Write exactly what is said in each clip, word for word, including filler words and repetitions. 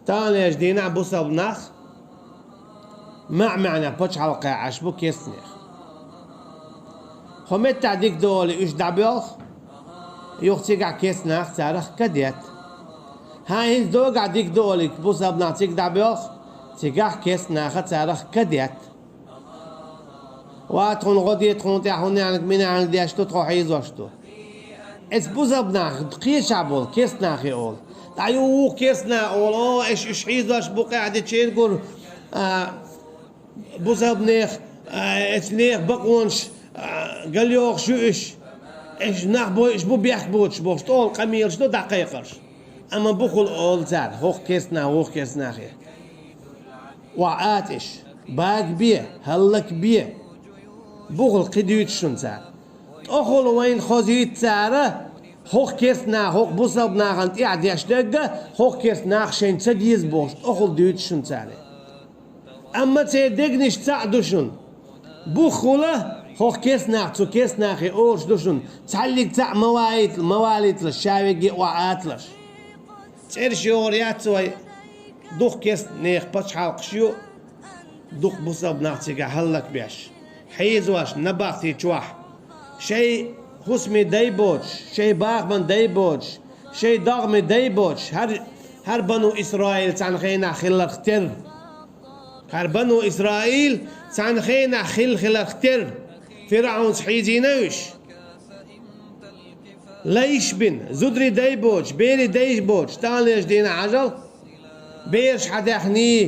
Таханлерчу дийнахь бусалба нах маьӀ-маьӀӀехь пачхьалкхехь Ӏаш бу кестнех. Хьо меттахь дика ду олий, уьш дӀабоьлху, юха цигахь кестнах царах ка детта. ХӀан, хӀинца догахь дика ду олий, бусалба нах цига дӀабоьлху, цигахь кестнаха царах ка детта. Ва тхуна гӀо де, тхуна тӀехь хӀуннениг-миннениг деш ду, тхо хьийзош ду. Эцу бусалба нах кхечахь болу кестнахе олу. ДӀа ю вукху кестнах олу, о, эш уьш хьийзош бу къаьхьа дечерг гур, а, бусалба нех, а, эцу нехан бакъонаш, а, галйохуш ю уьш. Эш нах бойуш бу бехк боцуш бохуш, тӀехула къамелаш ду дӀакхайкхарш. Амма бухула олу цара, хӀокху кестнах, вукху кестнахе. Охьа ата иш, багабе, хӀаллакбе. Бухула кхин дуьйцу шуна цара. ТӀехула вайна хозуьйту цара, хӀокху кестнах, хӀокху бусалба нахана тӀехь деш дерг а, хӀокху кестнах шайна ца деза бохуш, тӀехула дуьйцу шуна цара. Амма церан дегнаш цхьаъ ду шуна. Бухула хӀокху кестнах цу кестнахе олуш ду шуна, цхьаьллиг цхьаъ ма ваийтал-, ма валийталаш, ша вегге охьа аталаш. ЦӀераш йогӀур яц вай, дукха кестнех пачхьалкхаш ю, дукха бусалба нах цигахь хӀаллакбеш, хьийзош набахти чохь. Шайн хӀусаме дай боцуш, шайн бахаман дай боцуш, шайн догӀме дай боцуш, хӀара, хӀара бану Исраил цхьана хенахь хилларх терра. ХӀара бану Исраил цхьана хенахь хилла хилларх терра. ФирӀаунца хьийзийна уьш. Лайш бина, зударий дай боцуш, берий дай боцуш, таханлерчу дийнахь хьажал, бераш хьадаьхний.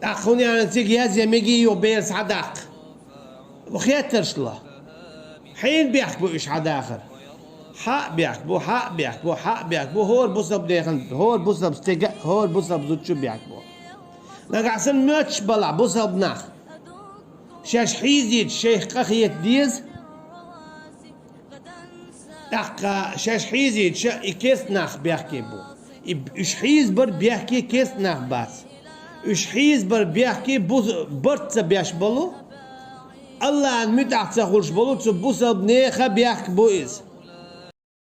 ТӀаккха хӀунда аьлла цига язъян мегий юха бераш хьадаккха? Хеттарш ло. Хьенан бехк бу уьш хьадахар? Хьан а бехк бу, хьан а бехк бу, хьан а бехк бу, хӀора бусалба нехан, хӀора бусалба стеган, хӀора бусалба зудчун бехк бу. Нагахь санна моьттуш балахь бусалба нах, шаьш хьийзийча шайх къахета деза. ТӀаккха шаьш хьийзийча и кестнах бехке бу. И, уьш хьийзабар бехке кестнах бац. Уьш хьийзабар бехке бу-, барт ца беш болу, Аллахьан муьтӀахь ца хуьлуш болу цу бусалба нехан бехк бу иза.